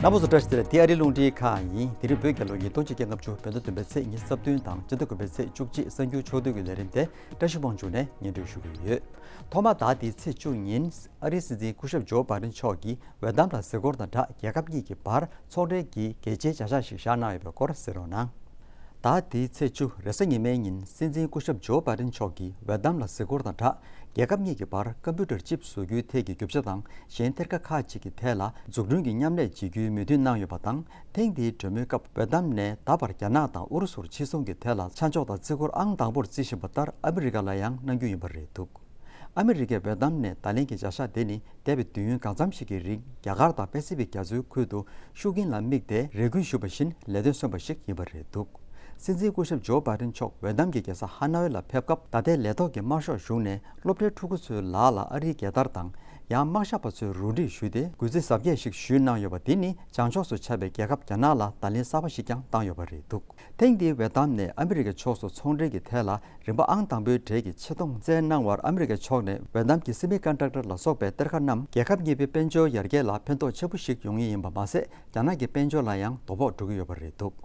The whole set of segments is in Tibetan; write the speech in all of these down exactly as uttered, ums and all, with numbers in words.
རྣམ་པ་ཚོ་བཀྲ་ཤིས་བདེ་ལེགས། འདི་ཨ་རིའི་རླུང་འཕྲིན་ཁང་ཡིན། དེ་རིང་བོད་རྒྱལ་ལོ་ཉིས་སྟོང་ཆིག་བརྒྱ་ལྔ་བཅུ་བོད་ཟླ་བདུན་པའི་ཚེས་ཉི་ཤུ་རྩ་བདུན་དང་སྤྱི་ཟླ་དགུ་པའི་ཚེས་བཅུ་གཅིག་གསར་འགྱུར་ཕྱོགས་བསྡུས་ཀྱི་ལས་རིམ་དེ་བཀྲ་ཤིས་དབང་ཕྱུག་ནས་སྙན་སྒྲོན་ཞུ་གི་ཡོད། ཐོག་མར་ཟླ་འདིའི་ཚེས་བཅུ་ཉིན་ཨ་རིའི་སྲིད་འཛིན་སྐུ་ཞབས་ཇོ་བྷའི་ཌེན་མཆོག་གིས་ཝེ་ཏམ་ལ་གཟིགས་སྐོར་དང་སྦྲགས་རྒྱལ་ཁབ་གཉིས་ཀྱི་བར་ཚོང་འབྲེལ་གྱི་གལ་ཆེའི་བྱ་གཞག་ཞིག་བཞག་གནང་ཡོད་པའི་སྐོར་གསན་རོགས་གནང་། ཟླ་འདིའི་ཚེས་བཅུ་རེས་གཟའ་ཉི་མའི་ཉིན་སྲིད་འཛིན་སྐུ་ཞབས་ཇོ་བྷའི་ཌེན་མཆོག་གིས་ཝེ་ཏམ་ལ་གཟིགས་སྐོར་དང་སྦྲགས་རྒྱལ་ཁབ་གཉིས་ཀྱི་བར་ཀམ་པུ་ཊར་ཅིབ་བཟོ་རྒྱུའི་ཐད་ཀྱི་རྒྱུ་ཆ་དང་གཞན་གཏེར་ཁ་ཁག་ཅིག་གི་ཐད་ལ་འཛུགས་སྐྲུན་གྱི་མཉམ་ལས་བྱེད་རྒྱུའི་མོས་མཐུན་གནང་ཡོད་པ་དང་། ཐེངས་འདིའི་གྲོས་མོལ་སྐབས་ཝེ་ཏམ་ནས་ད་བར་རྒྱ་ནག་དང་ཨུ་རུ་སུར་ཕྱིར་ཚོང་གི་ཐད་ལ་ཆ་འཇོག་དང་བརྩི་བཀུར་ཨང་དང་པོར་བརྩི་བཞིན་པ་ལྟར་ཨ་མི་རི་ཀ་ལ་ཡང་གནང་རྒྱུ་ཡིན་པ་རེད་འདུག་ཨ་མི་རི་ཀས་ཝེ་ཏམ་ནས་བརྡ་ལན་གྱི་བྱ་གཞག་དེ་ནི་འདས་པའི་དུས་ཡུན་གང་འཚམ་ཞིག་གི་རིང་རྒྱ་གར་དང་པེ་སི་ཕིག་རྒྱ་མཚོའི་ཁུལ་དུ་ཤུགས་རྐྱེན་ལ་དམིགས་ཏེ་རེ་སྐུལ་ཞུས་པ་བཞིན་ལས་དོན་སོན་པ་ཞིག་ཡིན་པ་རེད་འདུག་སྲིད་འཛིན་སྐུ་ཞབས་ཇོ་བྷའི་ཌེན་མཆོག་ཝེ་ཏམ་གྱི་རྒྱལ་ས་ཧ་ནོའི་ལ་ཕེབས་སྐབས་ད་ལྟའི་ལས་ཐོག་གི་དམར་ཤོག་གཞུང་ནས་སློབ་གྲྭའི་ཕྲུ་གུ་ཚོའི་ལག་ལ་ཨ་རིའི་རྒྱལ་དར་དང་། ཡང་དམག་ཞབས་པ་ཚོས་རོལ་དབྱངས་གཞུས་ཏེ་གུས་བརྩི་གཟབ་རྒྱས་ཤིག་ཞུས་གནང་ཡོད་པ་དེ་ནི་བྱང་ཕྱོགས་སུ་ཆགས་པའི་རྒྱལ་ཁབ་རྒྱ་ནག་ལ་བརྡ་ལན་གསར་པ་ཞིག་ཀྱང་བཏང་ཡོད་པ་རེད་འདུག་ཐེངས་འདིའི་ཝེ་ཏམ་ནས་ཨ་མི་རི་ཀའི་ཕྱོགས་སུ་ཚོང་འབྲེལ་གྱི་ཐད་ལ་རིམ་པ་ཨང་དང་པོའི་གྲས་ཀྱི་ཆེ་མཐོང་བསྩལ་གནང་བར་ཨ་མི་རི་ཀའི་ཕྱོགས་ནས་ཝེ་ཏམ་གྱི་སེ་མི་ཀོན་ཌག་ཊར་ལ་སོགས་པའི་གཏེར་ཁ་རྣམས་རྒྱལ་ཁབ་གཉིས་པོའི་དཔལ་འབྱོར་ཡར་རྒྱས་ལ་ཕན་ཐོགས་ཆེན་པོ་ཞིག་ཡོང་ངེས་ཡིན་པ་མ་ཟད། རྒྱ་ནག་གི་དཔལ་འབྱོར་ལ་ཡང་དོ་ཕོག་འགྲོ་གི་ཡོད་པ་རེད་འདུག་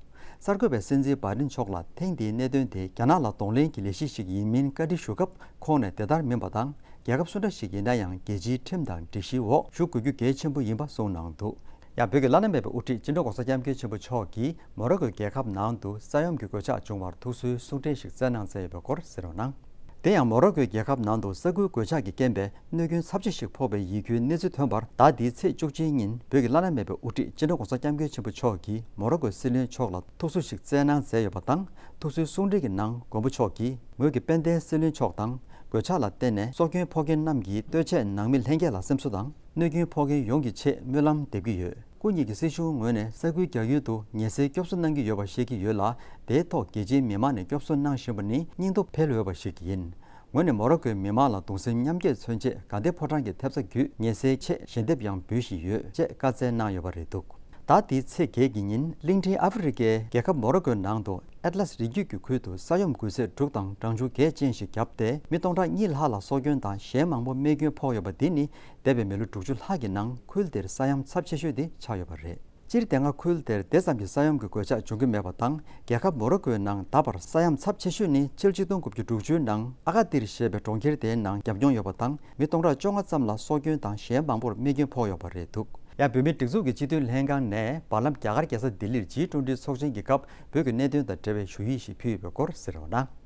གསར་འགོད་པས་སྲིད་འཛིན་བྷའི་ཌེན་མཆོག་ལ་ཐེངས་འདིའི་གནད་དོན་དེ་རྒྱ་ནག་ལ་གདོང་ལེན་གྱི་ལས་གཞི་ཞིག་ཡིན་མིན་བཀའ་འདྲི་ཞུ་སྐབས་ཁོང་ནས་དེ་ལྟར་མིན་པ་དང་། རྒྱལ་ཁབ་སུ་འདྲ་ཞིག་ཡིན་ན་ཡང་རྒྱལ་སྤྱིའི་ཁྲིམས་དང་སྒྲིག་གཞིའི་འོག་ཞུགས་དགོས་རྒྱུ་གལ་ཆེན་པོ་ཡིན་པ་གསུངས་གནང་འདུག་ཡང་བོད་ཀྱི་བླ་ན་མེད་པའི་དབུ་ཁྲིད་སྤྱི་ནོར་༧གོང་ས་༧སྐྱབས་མགོན་ཆེན་པོ་མཆོག་གིས་མོ་རོ་ཀོའི་རྒྱལ་ཁབ་ནང་དུ་ས་ཡོམ་གྱི་གོད་ཆག་བྱུང་བར་ཐུགས་གསོའི་གསུང་འཕྲིན་ཞིག་བསྩལ་གནང་མཛད་ཡོད་པའི་སྐོར་གསན་རོགས་གནང་། དེ་ཡང་མོ་རོ་ཀོའི་རྒྱལ་ཁབ་ནང་དུ་ས་ཁུལ་གོད་ཆག་གིས་རྐྱེན་པས་གནོད་སྐྱོན་ཚབས་ཆེ་ཞིག་ཕོག་པའི་ཡིད་སྐྱོའི་གནས་ཚུལ་ཐོན་པར་ཟླ་འདིའི་ཚེས་བཅུ་གཅིག་ཉིན་བོད་ཀྱི་བླ་ན་མེད་པའི་དབུ་ཁྲིད་སྤྱི་ནོར་༧གོང་ས་༧སྐྱབས་མགོན་ཆེན་པོ་མཆོག་གིས་མོ་རོ་ཀོའི་སྲིད་བློན་མཆོག་ལ་ཐུགས་གསོ་ཞིག་བསྩལ་གནང་མཛད་ཡོད་པ་དང་། ཐུགས་གསོའི་གསུང་འཕྲིན་གྱི་ནང་མགོན་པོ་མཆོག་གིས་ངོས་ཀྱིས་དཔལ་ལྡན་སྲིད་བློན་མཆོག་དང་། གོད་ཆག་ལ་བརྟེན་ནས་སྲོག་སྐྱོན་ཕོག་མཁན་རྣམས་ཀྱི་ལྟོས་ཆས་ནང་མི་ལྷན་རྒྱས་ལ་སེམས་གསོ་དང་། གནོད་སྐྱོན་ཕོག་མཁན་ཡོངས་ཀྱི་ཆེད་སྨོན་ལམ་འདེབས་ཀྱི་ཡོད། སྐུ་ཉིད་ཀྱི་སྲིད་གཞུང་ངོས་ནས་ས་ཁུལ་རྒྱག་ཡུལ་དུ་ངལ་སེལ་སྐྱོབ་གསོ་གནང་གི་ཡོད་པ་ཤེས་ཀྱི་ཡོད་ལ། དེའི་ཐོག་རྒྱལ་སྤྱིའི་མི་མང་ནས་སྐྱོབ་གསོ་གནང་བཞིན་པ་ནི་སྙིང་སྟོབས་འཕེལ་འོས་པ་ཞིག་ཡིན། ངོས་ནས་མོ་རོ་ཀོའི་མི་མང་ལ་གདུང་སེམས་མཉམ་སྐྱེད་མཚོན་ཆེད་དགའ་ལྡན་ཕོ་བྲང་གི་ཐེབས་རྩ་བརྒྱུད་ངལ་སེལ་ཆེད་ཞལ་འདེབས་ཡང་འབུལ་བཞིན་ཡོད་ཅེས་བཀའ་སྩལ་གནང་ཡོད་པ་རེད་འདུག་ཟླ་འདིའི་ཚེས་བརྒྱད་ཀྱི་ཉིན་གླིང་ཕྲན་ཨ་ཧྥེ་རི་ཁའི་རྒྱལ་ཁབ་མོ་རོ་ཀོའི་ནང་དུ་ཨེ་ཏི་ལས་རི་རྒྱུད་ཀྱི་ཁུལ་དུ་ས་ཡོམ་འགུལ་ཚད་དྲུག་དང་གྲང་ཆུ་གེགས་ཅན་ཞིག་བརྒྱབ་སྟེ་མི་སྟོང་ཕྲག་གཉིས་ལྷག་ལ་སྲོག་སྐྱོན་དང་གཞན་མང་པོ་རྨས་སྐྱོན་ཕོག་ཡོད་པ་འདི་ནི་འདས་པའི་མི་ལོ་དྲུག་ཅུ་ལྷག་གི་ནང་ཁུལ་དེར་ས་ཡོམ་ཚབས་ཆེ་ཤོས་དེ་ཆགས་ཡོད་པ་རེད། སྤྱིར་དེ་སྔ་ཁུལ་དེར་དེ་ཙམ་གྱི་ས་ཡོམ་གྱི་གོད་ཆག་བྱུང་གི་མེད་པ་དང་། རྒྱལ་ཁབ་མོ་རོ་ཀོའི་ནང་ད་བར་ས་ཡོམ་ཚབས་ཆེ་ཤོས་ནི་ཕྱི་ལོ་ཆིག་སྟོང་དགུ་བརྒྱ་དྲུག་ཅུ་ནང་ཨ་ག་ཏིར་ཞེས་པའི་གྲོང་ཁྱེར་དེའི་ནང་བརྒྱབ་མྱོང་ཡོད་པ་དང་། མི་སྟོང་ཕྲག་བཅོ་ལྔ་ཙམ་ལ་སྲོག་སྐྱོན་དང་གཞན་མང་པོར་རྨས་སྐྱོན་ཕོག་ཡོད་པ་རེད་འདུག་ཡང་བོད་མིའི་སྒྲིག་འཛུགས་ཀྱི་སྤྱི་འཐུས་ལྷན་ཁང་ནས་བར་ལམ་རྒྱ་གར་རྒྱལ་ས་ལྡི་ལིར་ཇི་ཊུ་ཝེན་ཊི་ཚོགས་ཆེན་གྱི་སྐབས་བོད་ཀྱི་གནད་དོན་དང་འབྲེལ་བའི་ཞུ་ཡིག་ཞིག་ཕུལ་ཡོད་པའི་སྐོར་གསན་རོགས་གནང་།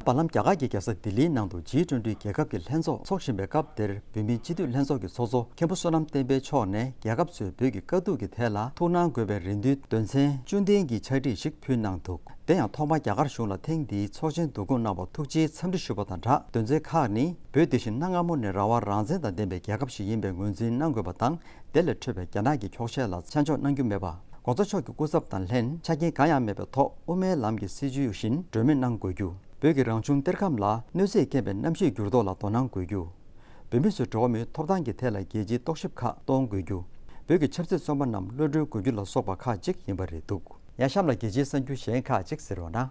བར་ལམ་རྒྱ་གར་གྱི་རྒྱལ་ས་ལྡི་ལིའི་ནང་དུ་ཇི་ཊུ་ཝེན་ཊི་རྒྱལ་ཁབ་ཀྱི་ལྷན་ཚོགས་འཚོགས་བཞིན་པའི་སྐབས་དེར་བོད་མིའི་སྤྱི་འཐུས་ལྷན་ཚོགས་ཀྱི་ཚོགས་གཙོ་མཁན་པོ་བསོད་ནམས་བསྟན་འཕེལ་མཆོག་ནས་རྒྱལ་ཁབ་ཚོས་བོད་ཀྱི་དཀའ་སྡུག་གི་ཐད་ལ་ཐུགས་སྣང་དགོས་པའི་རེ་འདུན་དོན་ཚན་བཅུ་ལྡན་གྱི་ཕྱག་བྲིས་ཤིག་ཕུལ་གནང་འདུག་དེ་ཡང་ཐོག་མར་རྒྱ་གར་གཞུང་ལ་ཐེངས་འདིའི་ཚོགས་ཆེན་བསྡུ་སྐོང་གནང་བར་ཐུགས་རྗེའི་འཚམས་འདྲི་ཞུ་བ་དང་སྦྲགས། དོན་ཚན་ཁག་ནི་བོད་དེ་བཞིན་གནའ་སྔ་མོ་ནས་རང་དབང་རང་བཙན་དང་ལྡན་པའི་རྒྱལ་ཁབ་ཞིག་ཡིན་པའི་ངོས་འཛིན་གནང་དགོས་པ་དང་། དེ་ལས་འཕྲོས་པའི་རྒྱ་ནག་གི་འཁྱོག་བཤད་ལ་ཆ་འཇོག་གནང་རྒྱུ་མེད་པ། ྋགོང་ས་མཆོག་གི་སྐུ་ཚབ་དང་ལྷན་ཆ་རྐྱེན་གང་ཡང་མེད་པའི་ཐོག་དབུ་མའི་ལམ་གྱི་སྲིད་བྱུས་བཞིན་གྲོས་མོལ་གནང་དགོས་རྒྱུ། བོད་ཀྱི་རང་བྱུང་གཏེར་ཁ་ལ་གནོད་འཚེ་རྐྱེན་པའི་གནམ་གཤིས་འགྱུར་ལྡོག་ལ་དོ་སྣང་དགོས་རྒྱུ། བོད་མི་ཚོའི་འགྲོ་བ་མིའི་ཐོབ་ཐང་གི་ཐད་ལ་རྒྱལ་སྤྱིའི་རྟོག་ཞིབ་ཁག་གཏོང་དགོས་རྒྱུ། བོད་ཀྱི་ཆབ་སྲིད་བཙོན་པ་རྣམས་གློད་གྲོལ་དགོས་རྒྱུ་ལ་སོགས་པ་ཁག་ཅིག་ཡིན་པ་རེད་འདུག་ཡང་གཤམ་ལ་རྒྱལ་སྤྱིའི་གསར་འགྱུར་གཞན་ཁག་ཅིག་གསན་རོགས་གནང་།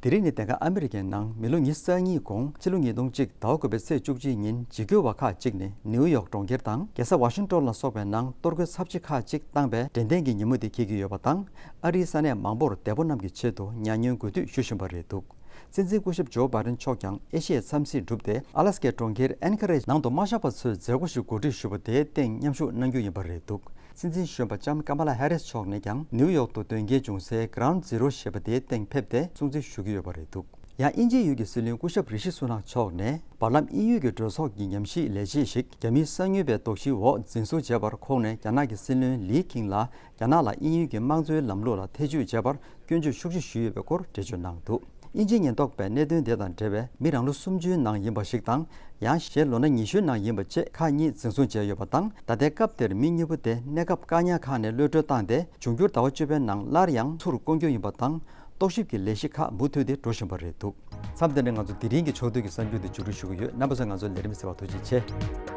དེ་རིང་ནི་དེ་སྔ་ཨ་མི་རི་ཀའི་ནང་མི་ལོ་ཉི་ཤུ་རྩ་གཉིས་གོང་ཕྱི་ལོ་ཉིས་སྟོང་གཅིག་ཟླ་བ་དགུ་པའི་ཚེས་བཅུ་གཅིག་ཉིན་འཇིགས་སྐྱོ་བ་ཁག་ཅིག་ནས་ནིའུ་ཡོག་གྲོང་ཁྱེར་དང་རྒྱལ་ས་ཝ་ཤིང་ཏོན་ལ་སོགས་པའི་ནང་གཏོར་རྒོལ་ཚབས་ཆེ་ཁག་ཅིག་བཏང་པའི་དྲན་རྟེན་གྱི་ཉིན་མོ་དེ་འཁེལ་གྱི་ཡོད་པ་དང་། ཨ་རིའི་ས་གནས་མང་པོར་འདས་པོ་རྣམས་ཀྱི་ཆེད་དུ་མྱ་ངན་གུས་འདུད་ཞུ་བཞིན་པ་རེད་འདུག་སྲིད་འཛིན་སྐུ་ཞབས་ཇོ་བྷའི་ཌེན་མཆོག་ཀྱང་ཨེ་ཤི་ཡའི་འཚམས་གཟིགས་གྲུབ་སྟེ་ཨ་ལ་སི་ཀའི་གྲོང་ཁྱེར་ཨན་ཁ་རེཇ་ནང་དུ་དམག་ཞབས་པ་ཚོའི་མཛད་སྒོ་ཞིག་གོ་སྒྲིག་ཞུས་པ་དེའི་སྟེང་མཉམ་ཞུགས་གནང་རྒྱུ་ཡིན་པ་རེད་འདུག་སྲིད་འཛིན་གཞོན་པ་ལྕམ་ཀ་མ་ལ་ཧེ་རིས་མཆོག་ནས་ཀྱང་ནིའུ་ཡོག་ཏུ་དོན་རྐྱེན་བྱུང་སའི་གྷི་རའུན་ཌི་ཛི་རོ་ཞེས་པ་དེའི་སྟེང་ཕེབས་ཏེ་སྲུང་བརྩི་ཞུ་གི་ཡོད་པ་རེད་འདུག་ཡང་དབྱིན་ཇིའི་ཡུལ་གྱི་སྲིད་བློན་སྐུ་ཞབས་རི་ཤི་སུ་ནག་མཆོག་ནས་བར་ལམ་དབྱིན་ཡུལ་གྱི་གྲོས་ཚོགས་ཀྱི་ཉམས་ཞིབ་ལས་བྱེད་ཞིག་རྒྱ་མིའི་གསང་ཉུལ་བའི་དོགས་གཞིའི་འོག་འཛིན་བཟུང་བྱས་པར་ཁོང་ནས་རྒྱ་ནག་གི་སྲིད་བློན་ལི་ཁིང་ལ་རྒྱ་ནག་ལ་དབྱིན་ཡུལ་གྱི་དམངས་གཙོའི་ལམ་ལུགས་ལ་ཐེ་ཇུས་བྱས་པར་སྐྱོན་བརྗོད་ཤུགས་ཆེ་ཞུས་ཡོད་པའི་སྐོར་འགྲེལ་བརྗོད་གནང་འདུག་དབྱིན་ཇིའི་ཉེན་རྟོག་པས་གནད་དོན་དེ་དང་འབྲེལ་བའི་མི་རང་ལོ་སུམ་ཅུའི་ནང་ཡིན་པ་ཞིག་དང་། ཡང་གཞན་ལོ་ན་ཉི་ཤུའི་ནང་ཡིན་པ་བཅས་ཁག་གཉིས་འཛིན་བཟུང་བྱས་ཡོད་པ་དང་། ད་ལྟའི་སྐབས་དེར་མི་གཉིས་པོ་དེ་གནས་སྐབས་བཀག་ཉར་ཁང་ནས་གློད་གྲོལ་བཏང་སྟེ། འབྱུང་འགྱུར་ཟླ་བ་བཅུ་པའི་ནང་སླར་ཡང་ཚུར་བསྐོང་རྒྱུ་ཡིན་པ་དང་། རྟོག་ཞིབ་ཀྱི་ལས་གཞི་ཁག་མུ་མཐུད་དེ་འགྲོ་བཞིན་པ་རེད་འདུག་མཚམས་འདི་ནས་ང་ཚོ་དེ་རིང་གི་ཕྱོགས་བསྡུས་ཀྱི་གསར་འགྱུར་དེ་མཇུག་སྒྲིལ་ཞུ་གི་ཡོད། རྣམ་པ་ཚོས་ང་ཚོའི་ལས་རིམ་གསན་པར་ཐུགས་རྗེ་ཆེ།